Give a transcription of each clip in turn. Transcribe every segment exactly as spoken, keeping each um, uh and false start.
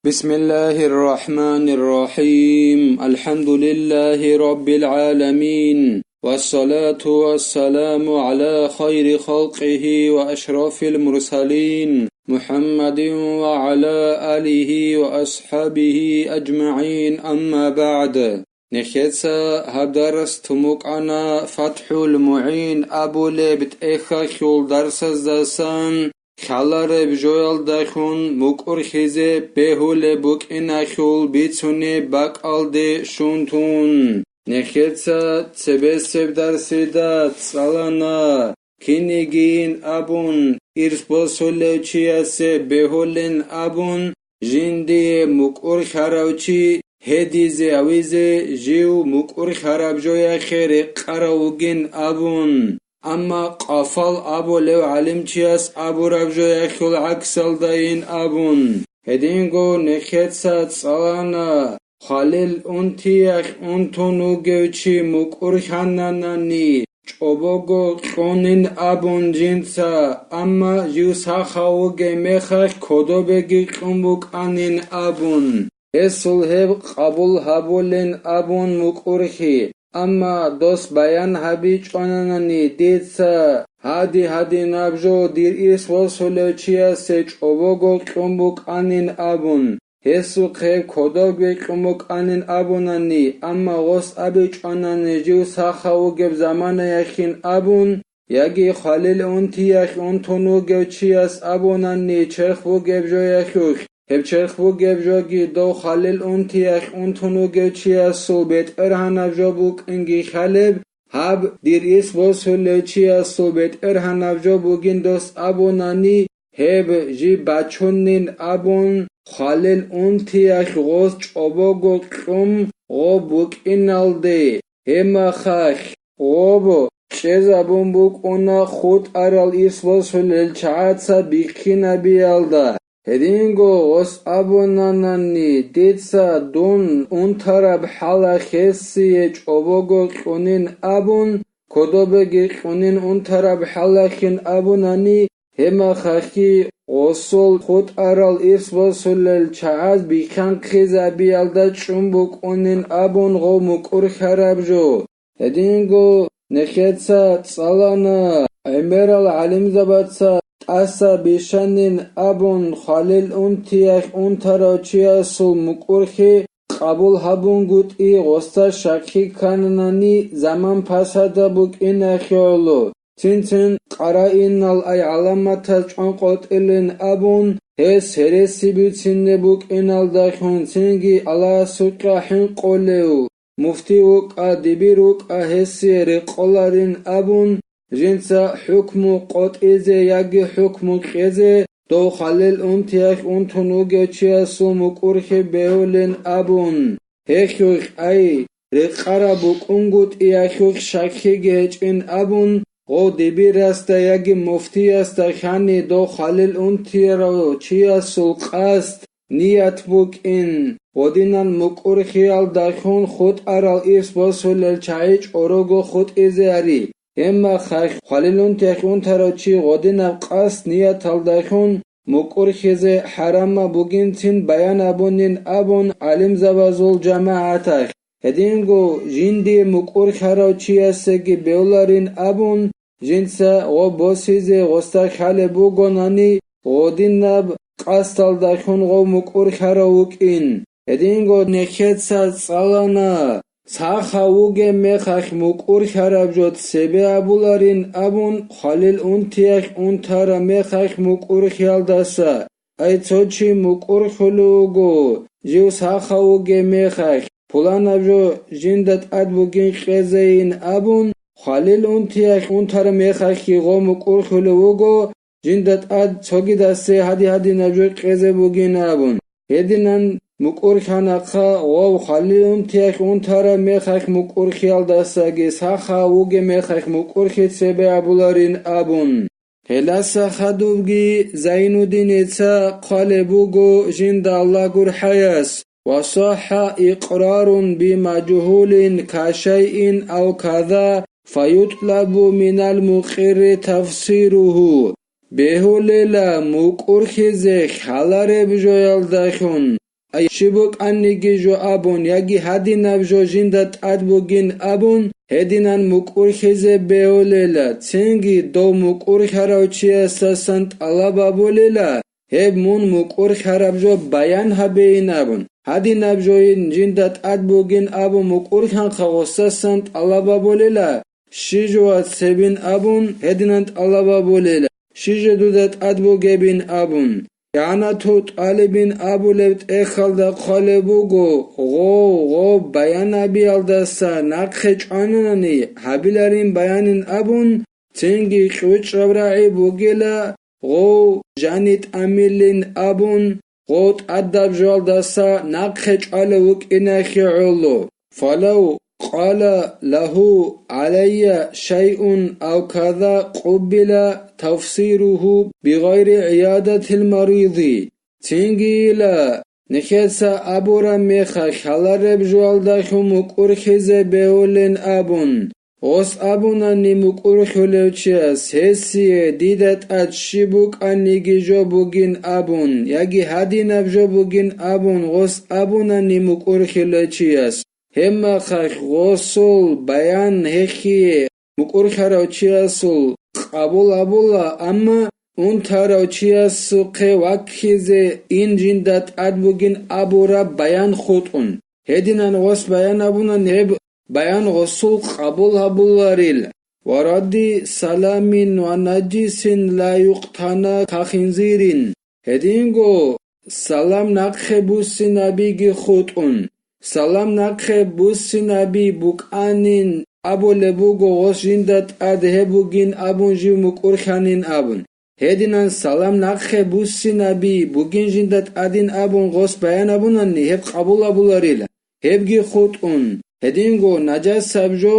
بسم الله الرحمن الرحيم. الحمد لله رب العالمين. والصلاة والسلام على خير خلقه وأشرف المرسلين محمد وعلى آله وأصحابه أجمعين. أما بعد. Нехеца гьаб дарс тумукъана ФатхӀул МугӀин абулеб тӀехьалъул дарсаздасан, лъалареб жоялдалъун мукӀурхьизе бегьулеб букӀиналъул бицунеб бакӀалде щун тун. Нехеца цебесеб дарсида цӀалана, кинигийин абун, ирс босулев чиясе бегьулин абун, жиндие мукӀурхьарав чи гьедизе гьавизе жив мукӀурхьараб жояхъе рекъарав вугин абун, амма къафал абулев гӀалимчияс абураб жоялъул гӀаксалдайин абун. Гьединго нехеца цӀалана, хвалил унтиялъ унтун вугев чи мукӀурхьананани, чӀобого кьунин абун жинца, амма жив сахав вугеб мехалъ кодобеги кьун букӀанин абун, гьесул гьеб къабул гьабулин абун мукӀурхьи, амма дос баян гьабичӀонанани дица, гьади-гьадинаб жо дир ирс босулев чиясе чӀобого кьун букӀанин абун, гьесухъе кодобе кьун букӀанин абунани, амма гъос абичӀонани жив сахав вугеб заманаялъин абун, яги хвалил унтиялъ унтун вугев чияс абунани черх бугеб жоялъулъ, гьеб черх бугеб жоги дов хвалил унтиялъ унтун вугев чиясул бетӀергьанаб жо букӀинги лъалеб, гьаб дир ирс босулев чиясул бетӀергьанаб жо бугин дос абунани, гьеб жиб бачунин абун, хвалил унтиялъ гъос чӀобого кьун гъоб букӀиналде, гьеб мехалъ гъоб чӀезабун букӀуна хутӀарал ирс босулел чагӀаца бихьинабиялда. Гьединго гъос абунанани дица дун унтараб хӀалалъ гьесие чӀобого кьунин абун, кодобеги кьунин унтараб хӀалалъин абунани, гьеб мехалъги гъосул хутӀарал ирс босулел чагӀаз бихьанхъизабиялда чӀун букӀунин абун гъов мукӀурхьараб жо. Гьединго нехеца цӀалана, гӀемерал гӀалимзабаца тӀаса бищанин абун, хвалил унтиялъ унтарав чиясул мукӀурхьи къабул гьабунгутӀи гъосда щаккги ккананани заман пасада букӀиналъе гӀоло, цин-цин къараинал ай гӀаламатаз чӀванкъотӀилин абун, гьес гьереси бицине букӀиналдалъун цинги Аллагьасукьа хӀинкъулев муфти вукӀа, дибир вукӀа, гьесие рекъоларин абун, жинца хӀукму къотӀизе яги хӀукму кьезе дов хвалил унтиялъ унтун вугев чиясул мукӀурхьи бегьулин абун, гьелъухъ ай рекъараб букӀунгутӀиялъухъ щаккиги гьечӀин абун, гъов дибирасда яги муфтиясда хьани дов хвалил унтарав чиясул къасд, ният букӀин, гъодинан мукӀурхьиялдалъун хутӀарал ирс босулел чагӀи чӀорого хутӀизе ари. Гьеб мехалъ хвалил унтиялъ унтарав чи гъодинаб къасд нияталдалъун мукӀурхьизе хӀарамаб бугинцин баян абунин абун гӀалимзабазул жамагӀаталъ, гьединго жиндие мукӀурхьарав чиясеги бегьуларин абун, жинца гъоб босизе гъосда хьалеб бугонани, гъодинаб къасдалдалъун гъов мукӀурхьарав вукӀин. Гьединго нехеца цӀалана, сахав вугеб мехалъ мукӀурхьараб жо цебе абуларин абун, хвалил унтиялъ унтараб мехалъ мукӀурхьиялдаса, ай цо чи мукӀурхьулев вуго, жив сахав вугеб мехалъ, пуланаб жо жинда тӀад бугин кьезейин абун, хвалил унтиялъ унтараб мехалъги гъов мукӀурхьулев вуго, жинда тӀад цогидасе гьади-гьадинаб жо кьезе бугин абун. Гьединан мукӀурхьанахъа гъов хвалил унтиялъ унтараб мехалъ мукӀурхьиялдасаги сахав вугеб мехалъ мукӀурхьи цебе абуларин абун. Гьелдаса хадубги Зайнуддиница хъвалеб буго жинда Аллагь гурхӀаяс: «Ва сахха икърарун бимажгьулин кашайин ав каза, фаютлабу минал мукъирри тафсиругьу». Бегьулела мукӀурхьизе хьалареб ай, щиб букӀаниги жо абун, яги гьадинаб жо жинда тӀад бугин абун, гьединан мукӀурхьизе бегьулела, цинги дов мукӀурхьарав чиясдасан тӀалаб гьабулела, гьеб мун мукӀурхьараб жо баян гьабейин абун, гьадинаб жойин жинда тӀад бугин абун мукӀурхьанха гъосасан тӀалаб гьабулела, щи жо вац гьебин абун, гьединан тӀалаб гьабулела, щи жо дуда тӀад бугебин абун. ИгӀанату тӀалибин абулеб тӀехьалда хъвалеб буго, гъов, гъов баян гьабиялдаса нахъе чӀванани, гьабиларин баянин абун, цинги кьучӀаб рагӀи бугела, гъов жани тӀамилин абун, гъов тӀадаб жоялдаса нахъе чӀвалев вукӀинахье гӀоло. Фалав къала лагьу гӀалайя шайъун ав каза къуббила тафсиругьу бигъайри гӀиядатил мариди. Цинги ила, нехеца абураб мехалъ хьалареб жоялдалъун мукӀурхьизе бегьулин абун, гъос абунани мукӀурхьулев чияс, гьесие дида тӀад щиб букӀаниги жо бугин абун, яги гьадинаб жо бугин абун гъос абунани мукӀурхьулев чияс, гьебмахалъ гъосул баян гьехие мукӀурхьарав чиясул къабул гьабула, амма унтарав чиясухъе ваккизе ин жинда тӀад бугин абураб баян хутӀун. Гьединан гъос баян абунан гьеб баян гъосул къабул гьабуларил. Ва радди саламин ва наджисин ла юхътана ка хинзирин. Гьединго салам нахъе буссинабиги хутӀун. Салам нахъе буссинаби букӀанин абулеб буго гъос жинда тӀад гьеб бугин абун жив мукӀурхьанин абун. Гьединан салам нахъе буссинаби бугин жинда тӀадин абун гъос баян абунани гьеб къабул абуларила. Гьебги хутӀун, гьединго наджасаб жо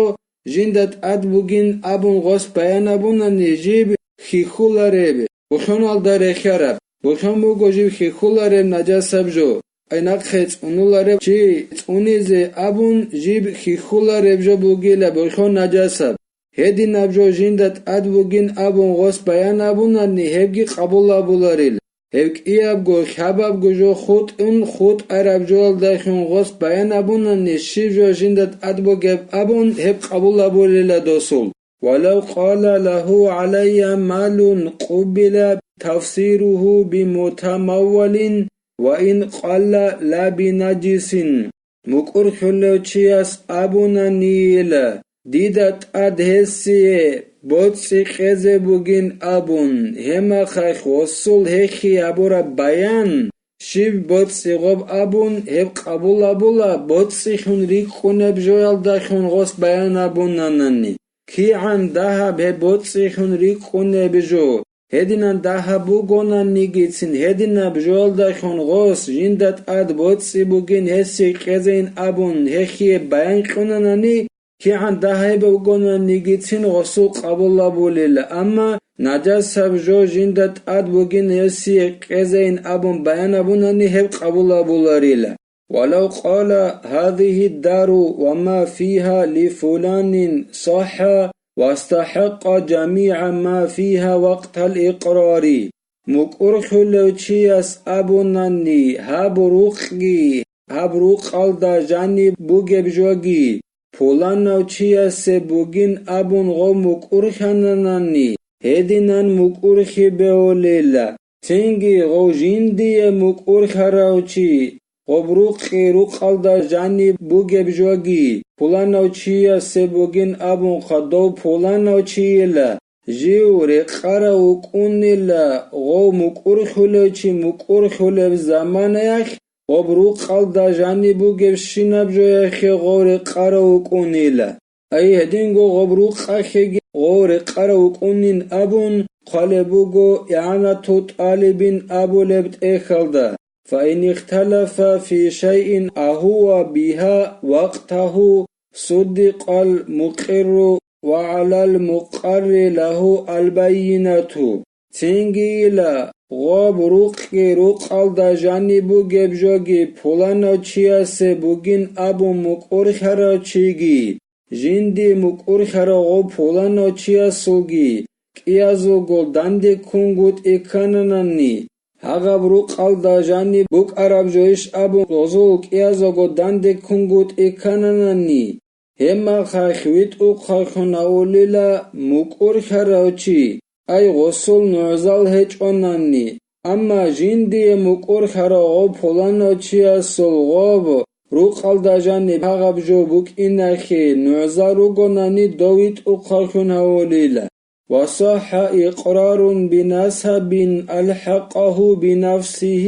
жинда тӀад бугин абун гъос баян абунани жиб хьихьулареб, бухӀуналда рехьараб, бухӀун буго жиб хьихьулареб наджасаб жо, ай нахъе цӀунуларев чи цӀунизе абун жиб хьихьулареб жо бугила бухӀун наджасаб. Гьединаб жо жинда тӀад бугин абун гъос баян абунани гьебги къабул абуларил. Гьеб кӀиябго, хьабабго жо хутӀун, хутӀараб жоялдалъун гъос баян абунани щиб жо жинда тӀад бугеб абун гьеб къабул абулила досул. Валав къала лагьу гӀалайя малун къуббила тафсиругьу бимутамаввалин ва ин къалла ла бинаджисин. МукӀурхьулев чияс абунанийила, дида тӀад гьесие боцӀи кьезе бугин абун, гьемахалъ гъосул гьехие гьабураб баян, щиб боцӀи гъоб абун, гьеб къабул абула, боцӀилъун рикӀкӀунеб жоялдалъун гъос баян абунанани. КигӀан дагьаб гьеб боцӀилъун рикӀкӀунеб жо, гьединан дагьаб бугонанигицин, гьединаб жоялдалъун гъос жинда тӀад боцӀи бугин гьесие кьезейин абун гьехие баян кьунанани, кигӀан дагьаб бугонанигицин гъосул къабул абулила, амма наджасаб жо жинда тӀад бугин гьесие кьезейин абун баян абунани гьеб къабул абуларила. ولو قال: هذه الدار وما فيها لفلان صح واستحق جميع ما فيها وقت الإقرار. МукӀурхьулев чияс абунани, гьаб рукъги, гьаб рукъалда жаниб бугеб жоги, пуланав чиясе бугин абун гъов мукӀурхьананани, гьединан мукӀурхьи бегьулила. Цинги гъов жиндие мукӀурхьарав чи, гъоб рукъи рукъалда жаниб бугеб жоги, пуланав чиясе бугин абунха дов пуланав чийила, жив рекъарав вукӀунила, гъов мукӀурхьулев чи мукӀурхьулеб заманаялъ, гъоб рукъалда жаниб бугебщинаб жояхъе гъов рекъарав вукӀунила. Ай, гьединго гъоб рукъалъеги гъов рекъарав вукӀунин абун хъвалеб буго ИгӀанату тӀалибин абулеб тӀехьалда: فإن اختلفا في شيء أهو بها وقته صدق المقر وعلى المقر له البينة. Цинги ила, гъоб рукъги рукъалда жаниб бугеб жоги пуланав чиясе бугин абун мукӀурхьарав чиги, жинди мукӀурхьарав гъов пуланав чиясулги кӀиязулго дандеккунгутӀи ккананани, гьагъаб рукъалда жаниб букӀараб жойищ абун гъозул кӀиязего данде ккунгутӀи ккананани, гьебмахалъ витӀухъаллъун гьавулила мукӀур хьарав чи, ай гъосул нугӀзал гьечӀонанни, амма жиндие мукӀур хьарав гъов пуланав чиясул гъоб рукъалда жаниб гьагъаб жо букӀиналъе нугӀзал ругонани дов витӀухъаллъун гьавулила. وصح إقرار بنسب ألحقه بنفسه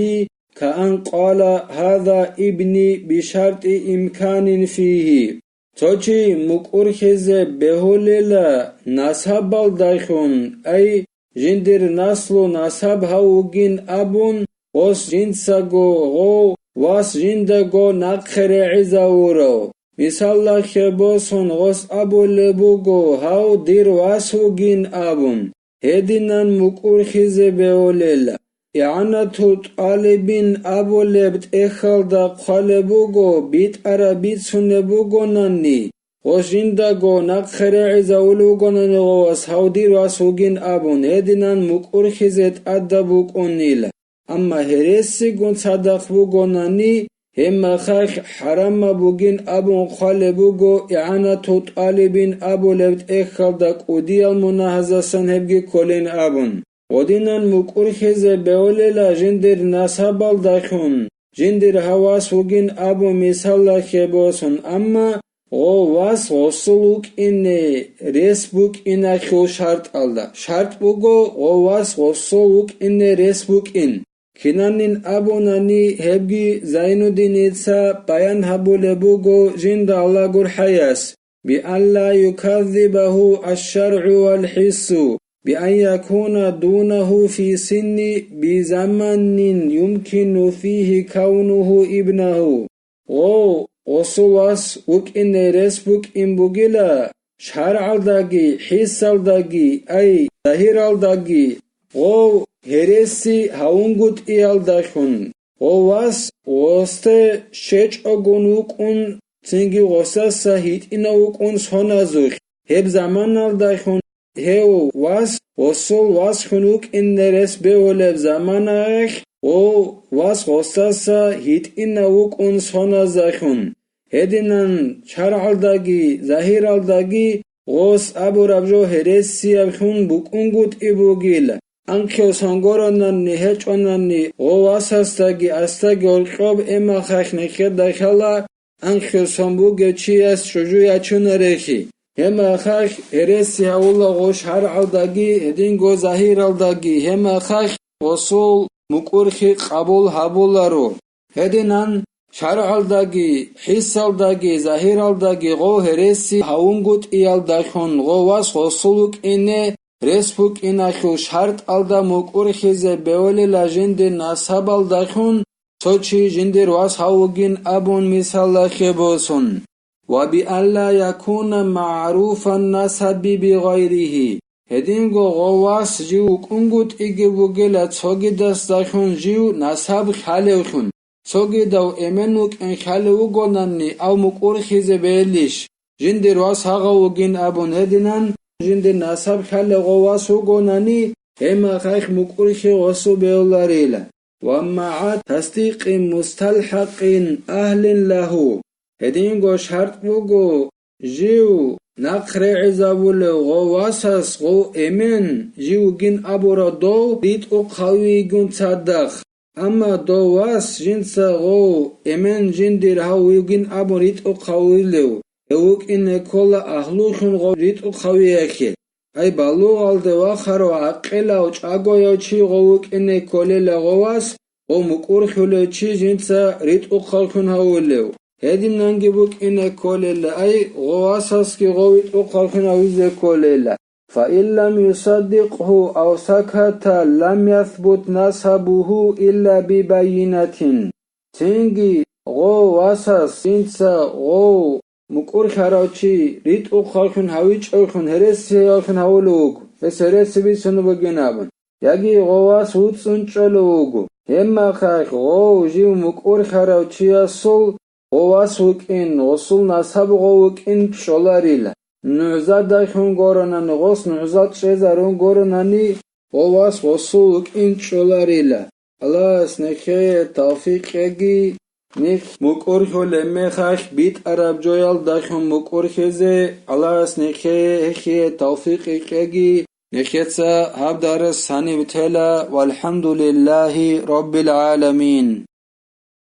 كأن قال: هذا ابني بشرط إمكان فيه. Цо чи мукӀурхьизе бегьулела насабалдалъун, ай, жиндир наслу насаб гьав вугин абун, гъос жинцаго гъов вас жиндаго нахъе регӀизавурав. Мисаллахъе босун, гъос абулеб буго: «Гьав дир вас вугин», – абун, гьединан мукӀурхьизе бегьулела. ИгӀанатул тӀалибин абулеб тӀехьалда хъвалеб буго, битӀараб бицунеб бугонани, гъос жиндаго нахъе регӀизавулев вугонани гъов вас: «Гьав дир вас вугин», – абун, гьединан мукӀурхьизе тӀадаб букӀунила. Амма гьересигун цадахъ бугонани, гьебмахалъ хӀарамаб бугин абун хъвалеб буго, игӀанатул тӀалибин абулеб тӀехьалда кӀудиял мунагьаздасан гьебги кколин абун. Гъодинан мукӀурхьизе бегьулела жиндир насабалдалъун, жиндир гьав вас вугин абун мисаллахъе босун, амма гъов вас гъосул вукӀине рес букӀиналъул шартӀалда. ШартӀ буго гъов вас гъосул вукӀине рес букӀин. Кинанин абунани, гьебги Зайнуддиница баян гьабулеб буго жинда Аллагь гурхӀаяс: بأن لا يكذبه الشرع والحس، بأن يكون دونه في سن بزمن يمكن فيه كونه ابنه. Гъов гъосул вас вукӀине рес букӀин бугила, шаргӀалдаги, хӀисалдаги, ай, загьиралдаги, гъов гьереси гьавунгутӀиялдалъун, гъов вас гъосде щвечӀогун вукӀун, цинги гъосдаса гьитӀинав вукӀун соназулъ, гьеб заманалдалъун гьев вас гъосул васхун вукӀине рес бегьулеб заманаялъ, гъов вас гъосдаса гьитӀинав вукӀун соназалъун, гьединан шаргӀалдаги загьиралдаги гъос абураб жо гьересияб лъун букӀунгутӀи бугила. Анкьго сон гуронани гьечӀонани гъов васасдаги асдаги гьоркьоб, гьебмахалъ нехеда лъала анкьго сон бугев чияс чӀужу ячунарелъи. Гьебмахалъ гьереси гьавула гъов шаргӀалдаги, гьединго загьиралдаги, гьебмахалъ гъосул мукӀурхьи къабул гьабуларо. Гьединан шаргӀалдаги, хӀисалдаги, загьиралдаги гъов гьереси гьавунгутӀиялдалъун гъов вас гъосул вукӀине рес букӀиналъул шартӀалда мукӀурхьизе бегьулила жиндир насабалдалъун, цо чи жиндир вас гьав вугин абун мисаллахъе босун. وبأن لا يكون معروف النسب بغيره. Гьединго гъов вас жив вукӀунгутӀиги бугила цогидасдалъун жив насаб лъалевлъун, цогидав эмен вукӀин лъалев вугонани, гьав мукӀурхьизе бегьилищ, жиндир вас гьагъав вугин абун гьединан, жиндир насаб лъалев гъов вас вугонани, гьебмахалъ мукӀурхьи гъосул бегьуларила. ومع تصديق مستلحق أهل له. Гьединго шартӀ буго, жив нахъ регӀизавулев гъов васас гъов эмен жив вугин абурав дов ритӀухъ гьавигун цадахъ. Амма дов вас жинца гъов эмен жиндир гьав вугин абун ритӀухъ гьавулев, гьев вукӀине ккола агьлулъун гъов ритӀухъ гьавиялъе. Ай, балугъалде вахарав гӀакъилав чӀагояв чи гъов вукӀине кколела гъов вас, гъов мукӀурхьулев чи жинца ритӀухъаллъун гьавулев. Гьединанги букӀине кколела, ай, гъов васасги гъов ритӀухъаллъун гьавизе кколела. فإن لم يصدقه أو سكت لم يثبت نسبه إلا ببينة. Цинги гъов васас жинца гъов мукӀур хьарав чи ритӀухъаллъун гьавичӀевлъун, гьересиявлъун гьавулев вуго, гьес гьереси бицунеб бугин абун, яги гъов вас вуцӀцӀун чӀолев вуго. Гьебмахалъ гъов жив мукӀур хьарав чиясул гъов вас вукӀин, гъосул насаб гъов вукӀин чӀоларила. НугӀзадалъун гуронани, гъос нугӀзал чӀезарун гуронани, гъов вас гъосул вукӀин чӀоларила. Аллагьас нехее тавфикъ кьеги, нехь мукӀурлъулеб мехалъ битӀараб жоялдалъун мукӀурлъизе Аллагьас нехее гьехие тавфикъ кьеги, нехеца гьаб дарс гьаниб тела, валхӀамдулиллагьи раббил гӀаламин.